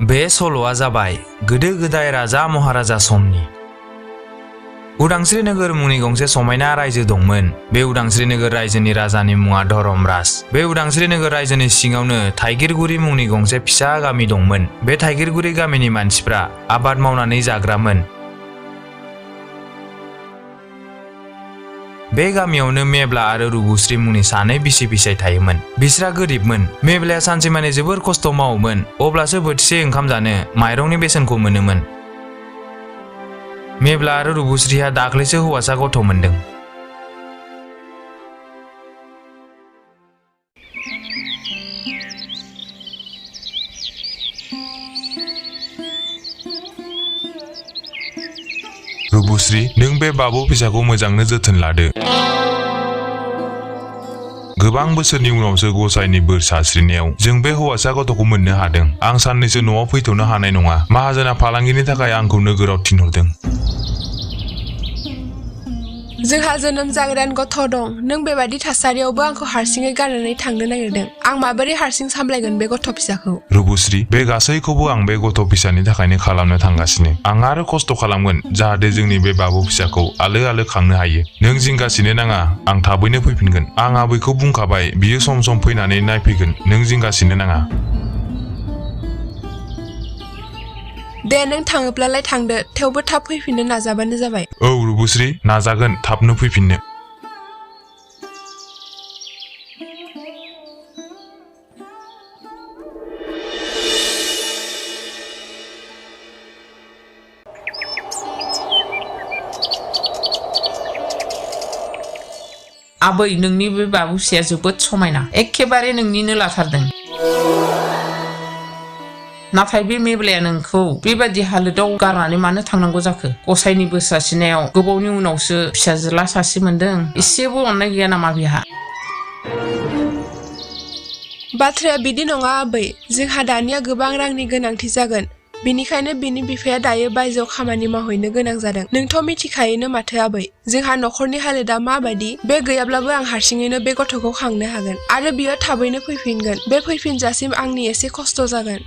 बे सल'आ जाबाय गोदो गोदाय राजा महाराजा समनि। उदांस्रि नोगोर मुंनि गंसे समायना रायजो दंमोन। बे उदांस्रि नोगोर रायजोनि राजानि मुङा धरमराज। बे उदांस्रि नोगोर रायजोनि सिङावनो थाइगिरगुरि मुंनि गंसे फिसा गामि दंमोन। बे थाइगिरगुरि गामिनि मानसिफ्रा आबाद मावनानै जाग्रामोन। बे गामियावनो मेब्ला आरो रुबुस्रि मुंनि सानै बिसि फिसाय थायोमोन। बिस्रा गोरिबमोन। मेब्लाया सानसेमानि जोबोर खस्थ' मावोमोन, अब्लासो बोथिसे ओंखाम जानो माइरंनि बेसेनखौ मोनोमोन। मेब्ला आरो रुबुस्रिहा दाख्लैसो हौवासा गथ' मोनदों। रुबुस्रि, नों बे बाबु फिसाखौ मोजांनो जोथोन लादो। गोबां बोसोरनि उनावसो गसाइनि बोर सारस्रिनायाव जों बे हौवासा गथ'खौ मोननो हादों। आं साननैसो न'आव फैथ'नो हानाय नङा। माहाजोना फालांगिनि थाखाय आंखौ नोगोराव थिनहरदों। जोंहा जोनोम जागोदान गथ' दं। नों बेबादि थासारियावबो आंखौ हारसिङै गारनानै थांनो नागिरदों। आं माबोरै हारसिं सामलायगोन बे गथ' फिसाखौ? रुबुस्रि, बे गासैखौबो आं बे गथ' फिसानि थाखायनो खालामनो थांगासिनो। आं आरो खस्थ' खालामगोन जाहाथे जोंनि बे बाबु फिसाखौ आलो आलो खांनो हायो। नों जिंगासिनो नाङा, आं थाबैनो फैफिनगोन। आं आबैखौ बुंखाबाय, बियो सम सम फैनानै नायफैगोन। नों जिंगासिनो नाङा। दे, नों थाङोब्लालाय थांदो, थेवबो थाब फैफिननो नाजाबानो जाबाय। औ रुबुस्रि, नाजागोन थाबनो फैफिननो। आबै, नोंनि बे बाबु फिसाया जोबोद समायना, एखेबारे नोंनिनो लाथारदों। नाथाय बे मेब्लाया नोंखौ बेबादि हालोदाव गारनानै मानो थांनांगौ जाखो? गसाइनि बोर सारस्रिनायाव गोबावनि उनावसो फिसाज्ला सासे मोनदों। एसेबो अननाय गैया नामा बिहा? बाथ्राया बिदि नङा आबै। जोंहा दानिया गोबां रांनि गोनांथि जागोन। बेनिखायनो बिनि बिफाया दायो बायजोआव खामानि मावहैनो गोनां जादों। नोंथ' मिथिखायोनो माथो आबै, जोंहा न'खरनि हालोदा माबायदि। बे गैयाब्लाबो आं हारसिङैनो बे गथ'खौ खांनो हागोन आरो बियो थाबैनो फैफिनगोन। बे फैफिनजासिम आंनि एसे खस्थ' जागोन।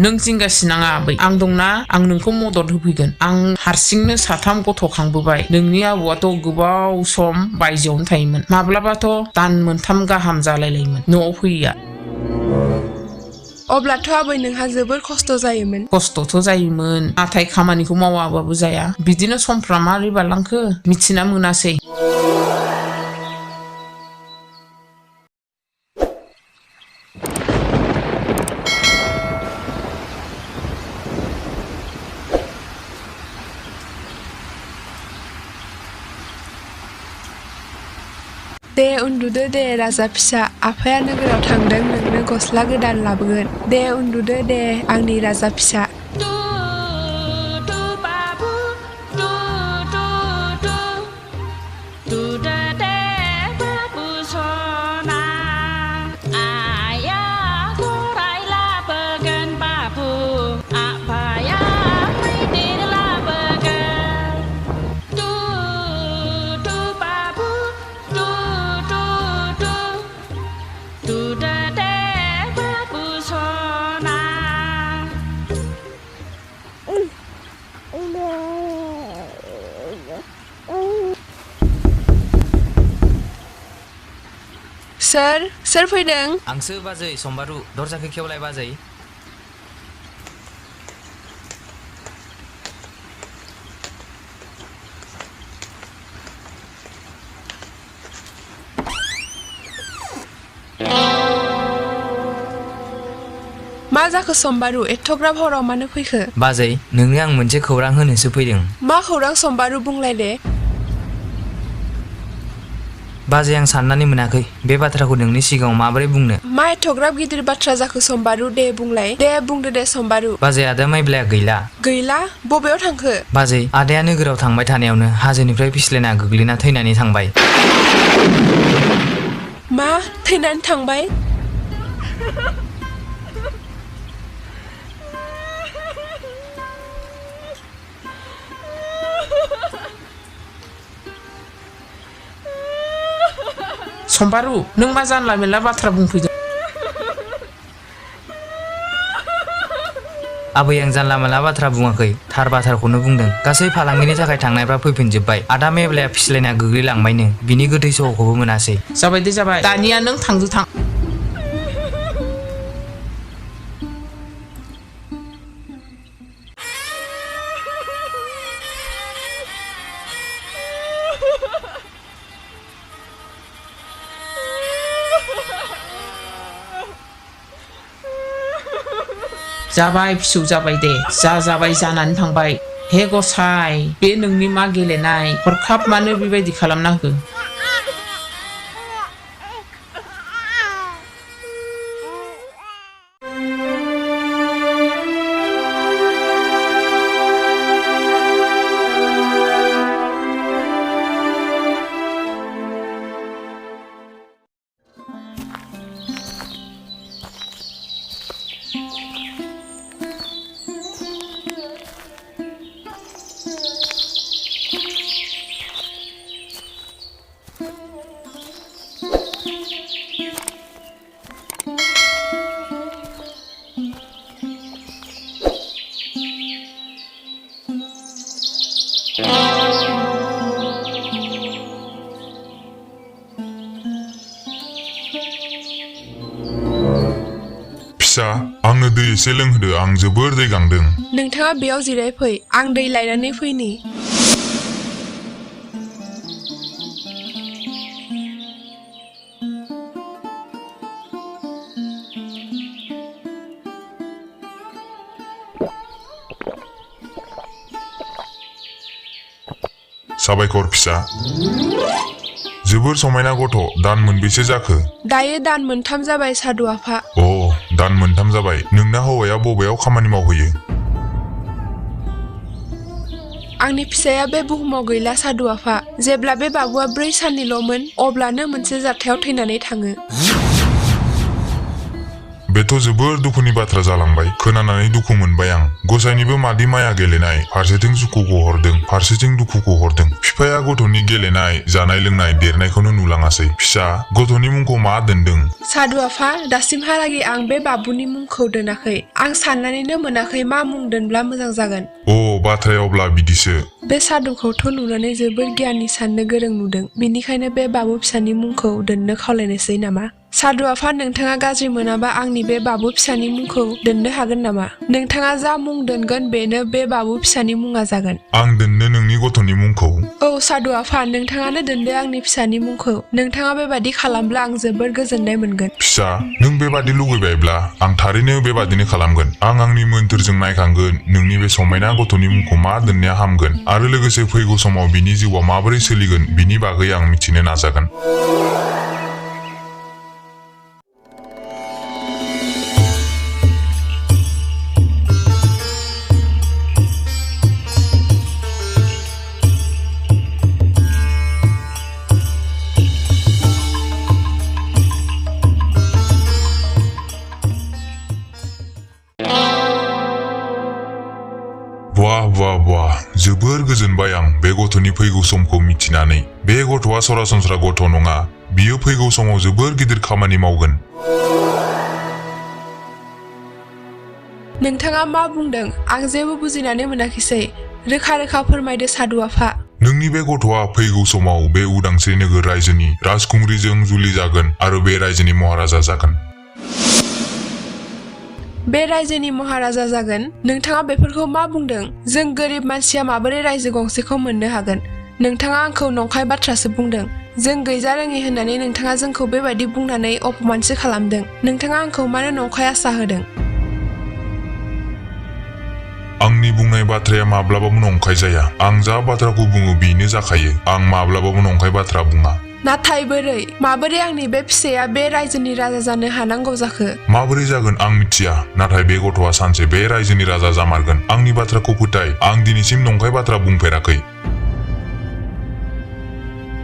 नों जिंगासिनाङा आबै, आं दंना। आं नोंखौ मदद होफैगोन। आं हारसिंनो 3 गथ' खांबोबाय। नोंनि आबौआथ' गोबाव सम बायजोआवनो थायोमोन। माब्लाबाथ' दान 3 गाहाम जालायलायोमोन न'आव फैयैया। अब्लाथ' आबै, नोंहा जोबोर खस्थ' जायोमोन। खस्थ'थ' जायोमोन, नाथाय खामानिखौ मावाबाबो जाया। बिदिनो समफ्रा मारै बारलांखो मिथिना मोनासै। दे उन्दुदो दे राजा फिसा, आफाया नोगोराव थांदों नोंनो गस्ला गोदान लाबोगोन। दे उन्दुदो दे आंनि राजा फिसा। सोर फैदों? आंसो बाजै, सम्बारु। दरजाखौ खेवलाय बाजै। मा जाखो सम्बारु, एथ'ग्राब हराव मानो फैखो? बाजै, नोंनो आं मोनसे खौरां होनोसो फैदों। मा खौरां सम्बारु, बुंलाय दे। बाजै, आं साननानै मोनाखै बे बाथ्राखौ नोंनि सिगाङाव माबोरै बुंनो। मा एथ'ग्राब गिदिर बाथ्रा जाखो सम्बारु, दे बुंलाय। दे बुंदो दे सम्बारु। बाजै, आदा माइब्लाया गैला। गैला? बबेयाव थांखो? बाजै, आदाया नोगोराव थांबाय थानायावनो हाजोनिफ्राय फिस्लायना गोग्लैना थैनानै थांबाय। मा? थैनानै थांबाय? सम्बारु, नों मा जानला मेनला बाथ्रा बुंफैदों? आबै आं जानला मोनला बाथ्रा बुङाखै थार बाथ्राखौनो बुंदों गासै फालांगिनि थाखाय थांनायफ्रा फैफिनजोब्बाय आदा मेब्लाया फिस्लायना गोग्लैलांबायनो बिनि गोथै सह'खौबो मोनासै जाबाय दे जाबाय दानिया नों थांदो थां जाबाय फिसौ जाबाय दे जाबाय जानानै थांबाय हे गसाइ बे नोंनि मा गेलेनाय हरखाब मानो बेबायदि खालामना हो फिसा आंनो दै एसे लोंहोदो आं जोबोर दै गांदों नोंथाङा बेयाव जिराय फै आं दै लायनानै फैनि साबायखर फिसा जोबोर समायना गथ' दान मोनबेसे जाखो दायो दान मोनथाम जाबाय सादु आफा अ दान मोनथाम जाबाय नोंना हौवाया बबेयाव खामानि मावहैयो आंनि फिसाया बे बुहुमाव गैला सादु आफा जेब्ला बे बाबुआ 4 साननिल'मोन अब्लानो मोनसे जाथायाव थैनानै थाङो बेथ' जोबोर दुखुनि बाथ्रा जालांबाय खोनानानै दुखु मोनबाय आं गसाइनिबो मादि माया गेलेनाय फारसेथिं सुखुखौ हरदों फारसेथिं दुखुखौ हरदों बिफाया गथ'नि गेलेनाय जानाय लोंनाय देरनायखौनो नुलाङासै फिसा गथ'नि मुंखौ मा दोनदों सादु आफा दासिमहालागै आं बे बाबुनि मुंखौ दोनाखै आं साननानैनो मोनाखै मा मुं दोनब्ला मोजां जागोन अ बाथ्राया अब्ला बिदिसो बे सादुखौथ' नुनानै जोबोर गियाननि साननो गोरों नुदों बेनिखायनो बे बाबु फिसानि मुंखौ दोननो खावलायनोसै नामा सादु आफा नोंथाङा गाज्रि मोनाबा आंनि बे बाबु फिसानि मुंखौ दोननो हागोन नामा नोंथाङा जा मुं दोनगोन बेनो बे बाबु फिसानि मुङा जागोन आं दोननो नोंनि गथ'नि मुंखौ औ सादु आफा नोंथाङानो दोनदो आंनि फिसानि मुंखौ नोंथाङा बेबादि खालामब्ला आं जोबोर गोजोननाय मोनगोन फिसा नों बेबादि लुगैबायब्ला आं थारैनो बेबादिनो खालामगोन आं आंनि मोन्थोरजों नायखांगोन नोंनि बे समायना गथ'नि मुंखौ मा दोननाया हामगोन आरो लोगोसे फैगौ समाव बिनि जिउआ माबोरै सोलिगोन बिनि बागै आं मिथिनो नाजागोन वाह जोबोर गोजोनबाय आं बे गथ'नि फैगौ समखौ मिथिनानै बे गथ'आ सरासनस्रा गथ' नङा बियो फैगौ समाव जोबोर गिदिर खामानि मावगोन नोंथाङा मा बुंदों आं जेबो बुजिनानै मोनाखिसै रोखा रोखा फोरमायदो सादु आफा नोंनि बे गथ'आ फैगौ समाव बे उदांस्रि नोगोर रायजोनि राजखुंग्रिजों जुलि जागोन आरो बे रायजोनि महाराजा जागोन बे रायजोनि महाराजा जागोन नोंथाङा बेफोरखौ मा बुंदों जों गोरिब मानसिया माबोरै रायजो गंसेखौ मोननो हागोन नोंथाङा आंखौ नंखाय बाथ्रासो बुंदों जों गैजारोङि होननानै नोंथाङा जोंखौ बेबायदि बुंनानै अपमानसो खालामदों नोंथाङा आंखौ मानो नंखाय आसा होदों आंनि बुंनाय बाथ्राया माब्लाबाबो नंखाय जाया आं जा बाथ्राखौ बुङो बेनो जाखायो आं माब्लाबाबो नंखाय बाथ्रा बुङा नाथाय माबोरै आंनि बे फिसाया बे रायजोनि राजा जानो हानांगौ जाखो माबोरै जागोन आं मिथिया नाथाय बे गथ'आ सानसे बे रायजोनि राजा जामारगोन आंनि बाथ्राखौ फोथाय आं दिनैसिम नंखाय बाथ्रा बुंफेराखै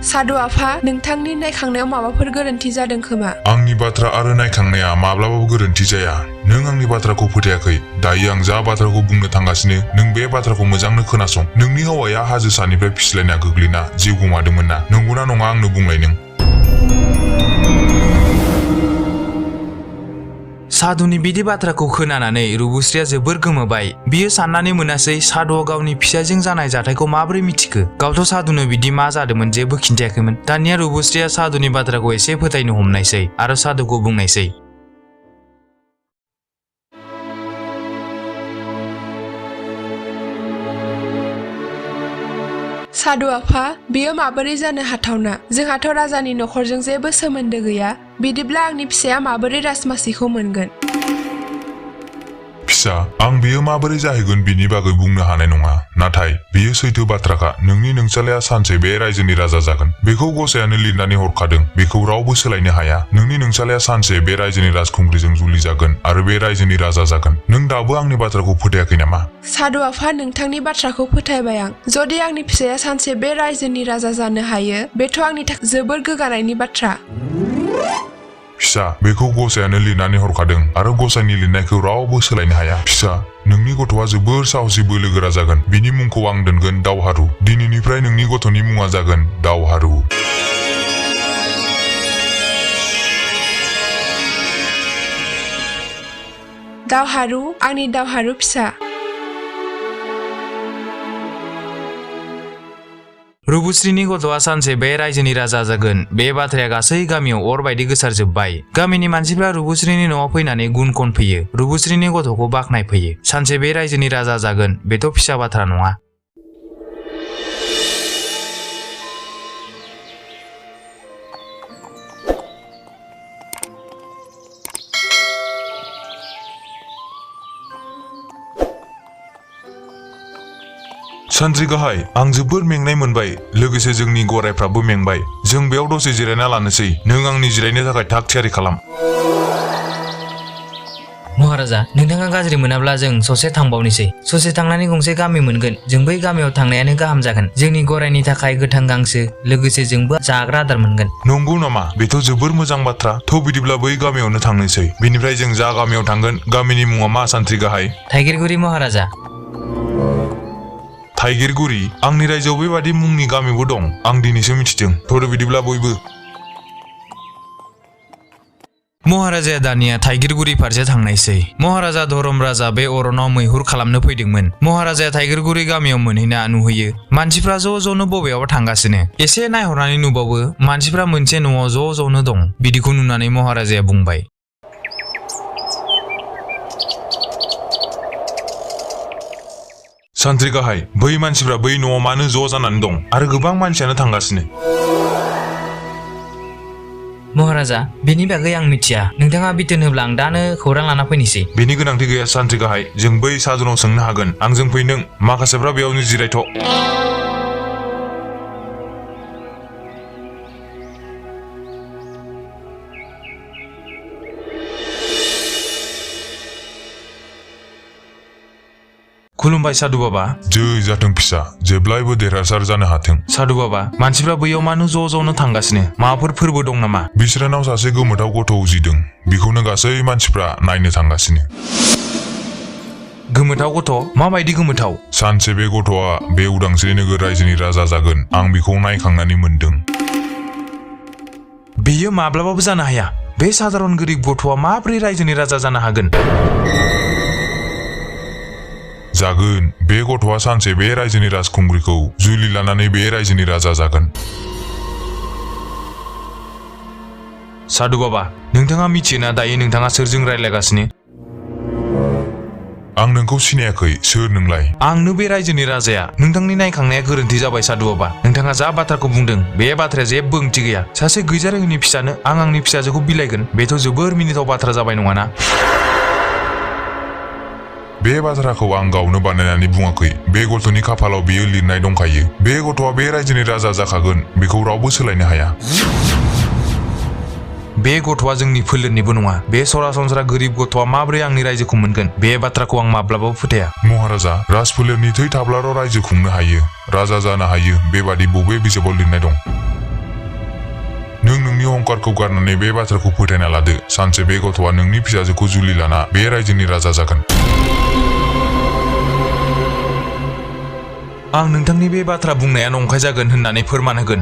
सादु आफा नोंथांनि नायखांनायाव माबाफोर गोरोन्थि जादों खोमा आंनि बाथ्रा आरो नायखांनाया माब्लाबाबो गोरोन्थि जाया नों आंनि बाथ्राखौ फोथायाखै दायो आं जा बाथ्राखौ बुंनो थांगासिनो नों बे बाथ्राखौ मोजांनो खोनासं नोंनि हौवाया हाजो सानिफ्राय फिस्लायना गोग्लैना जिउ गोमादोंमोन ना नंगौना नङा आंनो बुंलाय नों साधुनि बिदि बाथ्राखौ खोनानानै रुबुस्रिया जोबोर गोमोबाय। बियो साननानै मोनासै साधुआ गावनि फिसायजों जानाय जाथायखौ माबोरै मिथिखो। गावथ' साधुनो बिदि मा जादोंमोन जेबो खिन्थायाखैमोन। दानिया रुबुस्रिया साधुनि बाथ्राखौ एसे फोथायनो हमनायसै आरो साधुखौ बुंनायसै। साधु आफा, बियो माबोरै जानो हाथावना? जोंहाथ' राजानि नखरजों जेबो सोमोन्दो गैया। बिदिब्ला आंनि फिसाया माबोरै राजमासिखौ मोनगोन? फिसा, आं बियो माबोरै जाहैगोन बिनि बागै बुंनो हानाय नङा। नाथाय बियो सैथो बाथ्राखा। नोंनि नोंसालाया सानसे बे रायजोनि राजा जागोन। बेखौ गसायानो लिरनानै हरखादों। बेखौ रावबो सोलायनो हाया। नोंनि नोंसालाया सानसे बे रायजोनि राजखुंग्रिजों जुलि जागोन आरो बे रायजोनि राजा जागोन। नों दाबो आंनि बाथ्राखौ फोथायाखै नामा? साधु आफा, नोंथांनि बाथ्राखौ फोथायबाय आं। जुदि आंनि फिसाया सानसे बे रायजोनि राजा जानो हायो, बेथ' आंनि थाखाय जोबोर गोगानायनि बाथ्रा। फिसा, बेखौ गसायानो लिरनानै हरखादों आरो गसायनि लिरनायखौ रावबो सोलायनो हाया। फिसा, नोंनि गथ'आ जोबोर साहसि बोलोगोरा जागोन। बिनि मुंखौ आं दोनगोन दावहारु। दिनैनिफ्राय नोंनि गथ'नि मुङा जागोन दावहारु। दावहारु, आंनि दावहारु फिसा। रुबुस्रिनि गथ'आ सानसे बे रायजोनि राजा जागोन। बे बाथ्राया गासै गामियाव अर बायदि गोसारजोब्बाय। गामिनि मानसिफ्रा रुबुस्रिनि न'आव फैनानै गुन खनफैयो। रुबुस्रिनि गथ'खौ बाख्नायफैयो। सानसे बे रायजोनि राजा जागोन, बेथ' फिसा बाथ्रा नङा। सानथ्रि गाहाय, आं जोबोर मेंनाय मोनबाय। लोगोसे जोंनि गरायफ्राबो मेंबाय। जों बेयाव दसे जिरायना लानोसै। नों आंनि जिरायनो थाखाय थाग थियारि खालाम। महाराजा, नोंथाङा गाज्रि मोनाब्ला जों ससे थांबावनोसै। ससे थांनानै गंसे गामि मोनगोन। जों बै गामियाव थांनायानो गाहाम जागोन। जोंनि गरायनि थाखाय गोथां गांसो, लोगोसे जोंबो जाग्रा आदार मोनगोन। नंगौ नामा? बेथ' जोबोर मोजां बाथ्रा। थ' बिदिब्ला बै गामियावनो थांनोसै। बेनिफ्राय जों जा गामियाव थांगोन, गामिनि मुङा मा सानथ्रि गाहाय? थाइगिरगुरि महाराजा। थाइगिरगुरि? आंनि रायजोआव बेबादि मुंनि गामिबो दं। आं दिनैसो मिथिदों। थ' बिदिब्ला बयबो। महाराजाया दानिया थाइगिरगुरि फारसे थांनायसै। महाराजा धरम राजा बे अरनाव मैहुर खालामनो फैदोंमोन। महाराजाया थाइगिरगुरि गामियाव मोनहैना नुहैयो मानसिफ्रा ज' ज'नो बबेयावबा थांगासिनो। एसे नायहरनानै नुबावो मानसिफ्रा मोनसे न'आव ज' ज'नो दं। बिदिखौ नुनानै महाराजाया बुंबाय, सानथ्रि गाहाय, बै मानसिफ्रा बै न'आव मानो ज' जानानै दं आरो गोबां मानसियानो थांगासिनो? महाराजा, बेनि बागै आं मिथिया। नोंथाङा बिथोन होब्ला आं दानो खौरां लाना फैनोसै। बेनि गोनांथि गैया सानथ्रि गाहाय। जों बै साधुनाव सोंनो हागोन। आंजों फै नों। माखासेफ्रा बेयावनो जिरायथ'। खुलुमबाय साधु बाबा। जै जाथों फिसा, जेब्लायबो देरहासार जानो हाथों। साधु बाबा, मानसिफ्रा बैयाव मानो ज' ज'नो थांगासिनो? माबाफोर फोरबो दं नामा? बिसोरनाव सासे गोमोथाव गथ' उजिदों। बेखौनो गासै मानसिफ्रा नायनो थांगासिनो। गोमोथाव गथ'? माबायदि गोमोथाव? सानसे बे गथ'आ बे उदांस्रि नोगोर रायजोनि राजा जागोन। आं बेखौ नायखांनानै मोनदों। बेयो माब्लाबाबो जानो हाया। बे साधारन गोरिब गथ'आ माबोरै रायजोनि राजा जानो हागोन? जागोन। बे गथ'आ सानसे बे रायजोनि राजखुंग्रिखौ जुलि लानानै बे रायजोनि राजा जागोन। साधु बाबा, नोंथाङा मिथियोना दायो नोंथाङा सोरजों रायज्लायगासिनो? आं नोंखौ सिनायाखै। सोर नोंलाय? आंनो बे रायजोनि राजाया। नोंथांनि नायखांनाया गोरोन्थि जाबाय साधु बाबा। नोंथाङा जा बाथ्राखौ बुंदों बे बाथ्राया जेबो ओंथि गैया। सासे गैजारोङैनि फिसानो आं आंनि फिसाजोखौ बिलाइगोन, बेथ' जोबोर मिनिथाव बाथ्रा जाबाय नङाना? बे बाथ्राखौ आं गावनो बानायनानै बुङाखै। बे गथ'नि खाफालाव बेयो लिरनाय दंखायो। बे गथ'आ बे रायजोनि राजा जाखागोन। बेखौ रावबो सोलायनो हाया। बे गथ'आ जोंनि फोलेरनिबो नङा। बे सरासनस्रा गोरिब गथ'आ माबोरै आंनि रायजोखौ मोनगोन? बे बाथ्राखौ आं माब्लाबाबो फोथाया। महाराजा, राजफोलेरनि थै थाब्लाल' रायजो खुंनो हायो, राजा जानो हायो, बेबादि बबे बिजाबाव लिरनाय दं? नों नोंनि अहंकारखौ गारनानै बे बाथ्राखौ फोथायना लादो। सानसे बे गथ'आ नोंनि फिसाजोखौ जुलि लाना बे रायजोनि राजा जागोन। आं नोंथांनि बे बाथ्रा बुंनाया नंखाय जागोन होननानै फोरमान होगोन।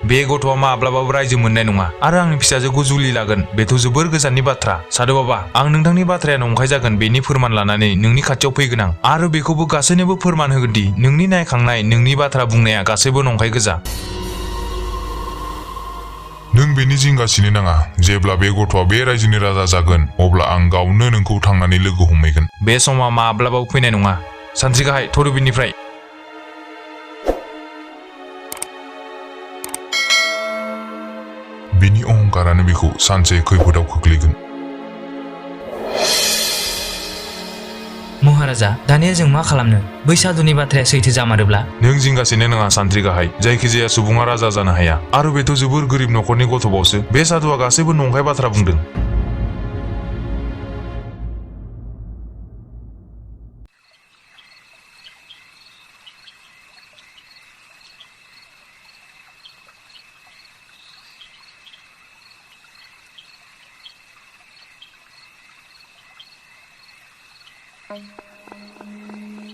बे गथ'आ माब्लाबाबो रायजो मोननाय नङा आरो आंनि फिसाजोखौ जुलि लागोन बेथ' जोबोर गोजाननि बाथ्रा। साधु बाबा, आं नोंथांनि बाथ्राया नंखाय जागोन बेनि फोरमान लानानै नोंनि खाथियाव फैगोन आं आरो बेखौबो गासैनोबो फोरमान होगोन दि नोंनि नायखांनाय नोंनि बाथ्रा बुंनाया गासैबो नंखाय गोजा। नों बेनि जिंगासिनो नाङा। जेब्ला बे गथ'आ बे रायजोनि राजा जागोन अब्ला आं गावनो नोंखौ थांनानै लोगो हमहैगोन। बे समा माब्लाबाबो फैनाय नङा। सानथ्रि गाहाय, थरु बिनिफ्राय। बिनि अहंकारानो बिखौ सानसे खैफोदाव खोख्लैगोन। महाराजा, दानिया जों मा खालामनो? बै साधुनि बाथ्राया सैथो जामारोब्ला? नों जिंगासिनो नाङा सानथ्रि गाहाय। जायखिजाया सुबुङा राजा जानो हाया आरो बेथ' जोबोर गोरिब नखरनि गथ'बावसो। बे साधुआ गासैबो नंखाय बाथ्रा बुंदों।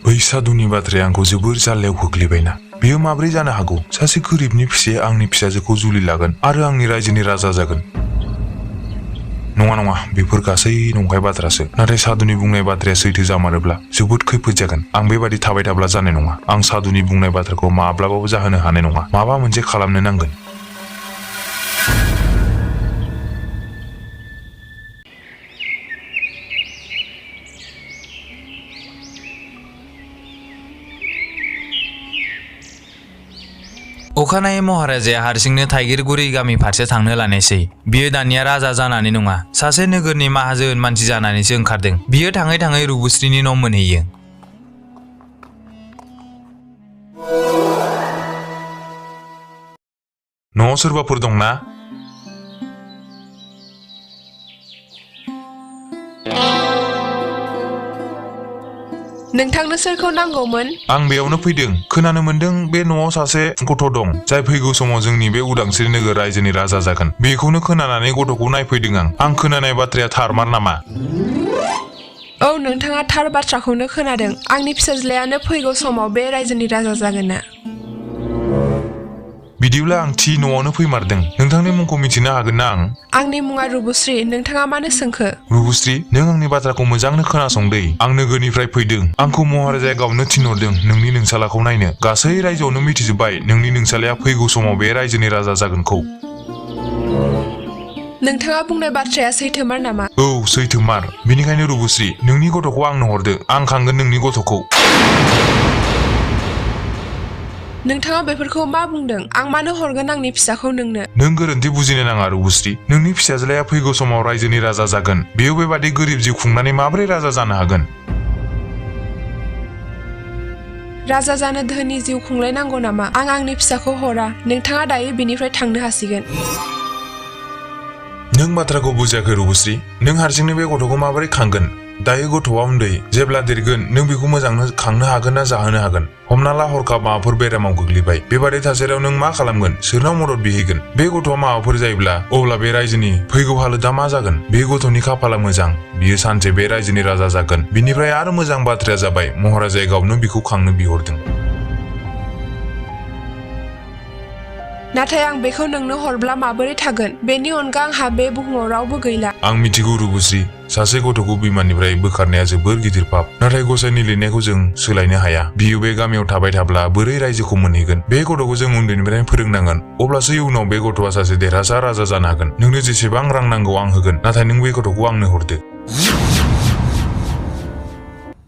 बै साधुनि बाथ्राया आंखौ जोबोर जाल्लायाव खोख्लैबायना। बेयो माब्रै जानो हागौ? सासे गोरिबनि फिसाया आंनि फिसाजोखौ जुलि लागोन आरो आंनि रायजोनि राजा जागोन। नङा नङा, बेफोर गासै नंखाय बाथ्रासो। नाथाय साधुनि बुंनाय बाथ्राया सैथो जामारोब्ला जोबोद खैफोद जागोन। आं बेबादि थाबाय थाब्ला जानाय नङा। आं साधुनि बुंनाय बाथ्राखौ माब्लाबाबो जाहोनो हानाय नङा। माबा मोनसे खालामनो नांगोन। अखानायै महाराजाया हारसिंनो थाइगिरगुरि गामि फारसे थांनो लानायसै। बियो दानिया राजा जानानै नङा, सासे नोगोरनि माहाजोन मानसि जानानैसो ओंखारदों। बियो थाङै थाङै रुबुस्रिनि न' मोनहैयो। न'आव सोरबाफोर दंना? नोंथांनो सोरखौ नांगौमोन? आं बेयावनो फैदों। खोनानो मोनदों बे न'आव सासे गथ' दं जाय फैगौ समाव जोंनि बे उदांस्रि नोगोर रायजोनि राजा जागोन। बेखौनो खोनानानै गथ'खौ नायफैदों आं। आं खोनानाय बाथ्राया थारमार नामा? औ, नोंथाङा थार बाथ्राखौनो खोनादों। आंनि फिसाज्लायानो फैगौ समाव बे रायजोनि राजा जागोन। बिदिब्ला आं थि न'आवनो फैमारदों। नोंथांनि मुंखौ मिथिनो हागोन ना आं? आंनि मुङा रुबुस्रि। नोंथाङा मानो सोंखो? रुबुस्रि, नों आंनि बाथ्राखौ मोजांनो खोनासंदै। आं नोगोरनिफ्राय फैदों। आंखौ महाराजाया गावनो थिनहरदों नोंनि नोंसालाखौ नायनो। गासै रायजोआवनो मिथिजोब्बाय नोंनि नोंसालाया फैगौ समाव बे रायजोनि राजा जागोनखौ। नोंथाङा बुंनाय बाथ्राया सैथोमार नामा? औ, सैथोमार। बेनिखायनो रुबुस्रि, नोंनि गथ'खौ आंनो हरदो। आं खांगोन नोंनि गथ'खौ। नोंथाङा बेफोरखौ मा बुंदों? आं मानो हरगोन आंनि फिसाखौ नोंनो? नों गोरोन्थि बुजिनो नाङा रुबुस्रि। नोंनि फिसाज्लाया फैगौ समाव रायजोनि राजा जागोन। बेयो बेबादि गोरिब जिउ खुंनानै माबोरै राजा जानो हागोन? राजा जानो धोनि जिउ खुंलायनांगौ नामा? आं आंनि फिसाखौ हरा। नोंथाङा दायो बिनिफ्राय थांनो हासिगोन। नों बाथ्राखौ बुजियाखै रुबुस्रि। नों हारसिंनो बे गथ'खौ माबोरै खांगोन? दायो गथ'आ उन्दै। जेब्ला देरगोन नों बेखौ मोजांनो खांनो हागोन ना जाहोनो हागोन? हमना ला हरखाब माबाफोर बेरामाव गोग्लैबाय। बेबादि थासारियाव नों मा खालामगोन? सोरनाव मदद बिहैगोन? बे गथ'आ माबाफोर जायोब्ला अब्ला बे रायजोनि फैगौ हालोदा मा जागोन? बे गथ'नि खाफाला मोजां। बियो सानसे बे रायजोनि राजा जागोन। बिनिफ्राय आरो मोजां बाथ्राया जाबाय महाराजाया गावनो बिखौ खांनो बिहरदों। नाथाय आं बेखौ नोंनो हरब्ला माबोरै थागोन? बेनि अनगा आंहा बे बुहुमाव रावबो गैला। आं मिथिगौ रुबुस्रि, सासे गथ'खौ बिमानिफ्राय बोखारनाया जोबोर गिदिर पाप। नाथाय गसाइनि लिरनायखौ जों सोलायनो हाया। बियो बे गामियाव थाबाय थाब्ला बोरै रायजोखौ मोनहैगोन? बे गथ'खौ जों उन्दैनिफ्रायनो फोरोंनांगोन। अब्लासो इयुनाव बे गथ'आ सासे देरहासार राजा जानो हागोन। नोंनो जेसेबां रां नांगौ आं होगोन। नाथाय नों बे गथ'खौ आंनो हरदो।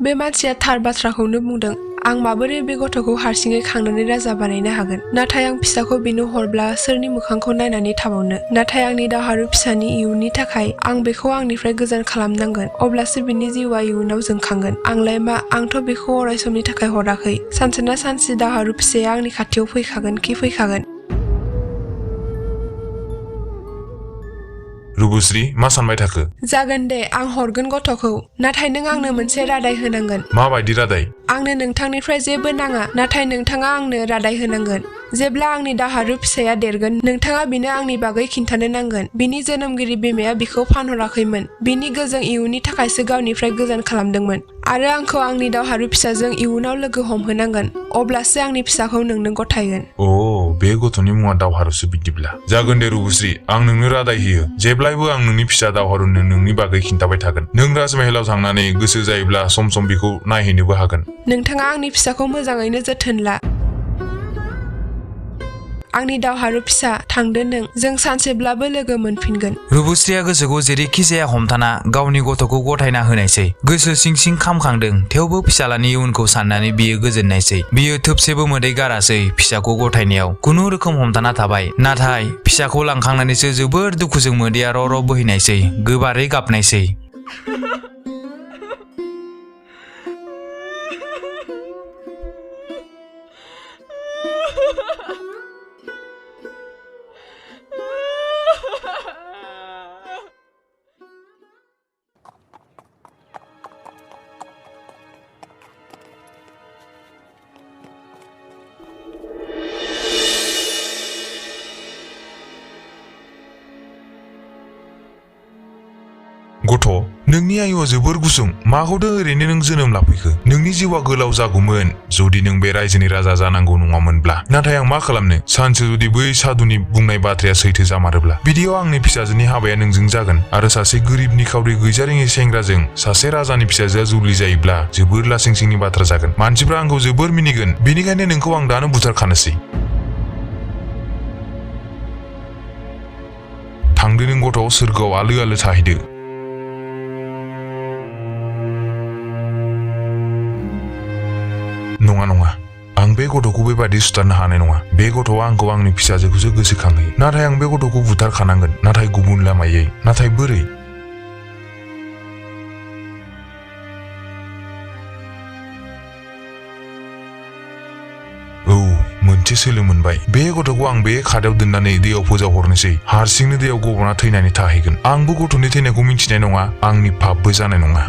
बे मानसिया थार बाथ्राखौनो बुंदों। आं माबोरै बे गथ'खौ हारसिङै खांनानै राजा बानायनो हागोन? नाथाय आं फिसाखौ बेनो हरब्ला सोरनि मोखांखौ नायनानै थाबावनो? नाथाय आंनि दावहारु फिसानि इयुननि थाखाय आं बेखौ आंनिफ्राय गोजान खालामनांगोन। अब्लासो बिनि जिउआ इयुनाव जोंखांगोन। आंलाय मा? आंथ' बेखौ अरायसमनि थाखाय हराखै। सानसे ना सानसे दावहारु फिसाया आंनि खाथियाव फैखागोन खि फैखागोन। रुबुस्रि, मा सानबाय थाखो? जागोन दे, आं हरगोन गथ'खौ। नाथाय नों आंनो मोनसे रादाय होनांगोन। माबायदि रादाय? आंनो नोंथांनिफ्राय जेबो नाङा, नाथाय नोंथाङा आंनो रादाय होनांगोन। जेब्ला आंनि दावहारु फिसाया देरगोन नोंथाङा बिनो आंनि बागै खिन्थानो नांगोन। बिनि जोनोमगिरि बिमाया बिखौ फानहराखैमोन। बिनि गोजों इयुननि थाखायसो गावनिफ्राय गोजान खालामदोंमोन। आरो आंखौ आंनि दावहारु फिसाजों इयुनाव लोगो हमहोनांगोन। अब्लासो आंनि फिसाखौ नोंनो गथायगोन। अ, बे गथ'नि मुङा दावहारुसो बिदिब्ला जागोन दे रुबुस्रि आं नोंनो रादाय होयो जेब्लायबो आं नोंनि फिसा दावहारुनो नोंनि बागै खिन्थाबाय थागोन नों राजमहलाव थांनानै गोसो जायोब्ला सम सम बेखौ नायहैनोबो हागोन नोंथाङा आंनि फिसाखौ मोजाङैनो जोथोन ला आंनि दावहारु फिसा थांदो नों जों सानसेब्लाबो लोगो मोनफिनगोन रुबुस्रिया गोसोखौ जेरैखि जाया हमथाना गावनि गथ'खौ गथायना होनायसै गोसो सिं सिं खामखांदों थेवबो फिसालानि इयुनखौ साननानै बियो गोजोननायसै बियो थोबसेबो मोदै गारासै फिसाखौ गथायनायाव खुनुरोखोम हमथाना थाबाय नाथाय फिसाखौ लांखांनानैसो जोबोर दुखुजों मोदैया र' बोहैनायसै गोबारै गाबनायसै गथ' नोंनि आयुआ जोबोर गुसुं माखौथो ओरैनो नों जोनोम लाफैखो नोंनि जिउआ गोलाव जागौमोन जुदि नों बे रायजोनि राजा जानांगौ नङामोनब्ला नाथाय आं मा खालामनो सानसे जुदि बै साधुनि बुंनाय बाथ्राया सैथो जामारोब्ला बिदियाव आंनि फिसाजोनि हाबाया नोंजों जागोन आरो सासे गोरिब निखावरि गैजारोङै सेंग्राजों सासे राजानि फिसाजोआ जुलि जायोब्ला जोबोर लासिं सिंनि बाथ्रा जागोन मानसिफ्रा आंखौ जोबोर मिनिगोन बेनिखायनो नोंखौ आं दानो बुथारखानोसै थांदो नों गथ' सोरगोआव आलो आलो थाहैदो नङा नङा आं बे गथ'खौ बेबादि सुथारनो हानाय नङा बे गथ'आ आंखौ आंनि फिसाजोखौसो गोसोखांहोयो नाथाय आं बे गथ'खौ बुथारखानांगोन नाथाय गुबुन लामायै नाथाय बोरै औ मोनसे सोलो मोनबाय बे गथ'खौ आं बे खादायाव दोननानै दैयाव फोजावहरनोसै हारसिंनो दैयाव गब'ना थैनानै थाहैगोन आंबो गथ'नि थैनायखौ मिन्थिनाय नङा आंनि पापबो जानाय नङा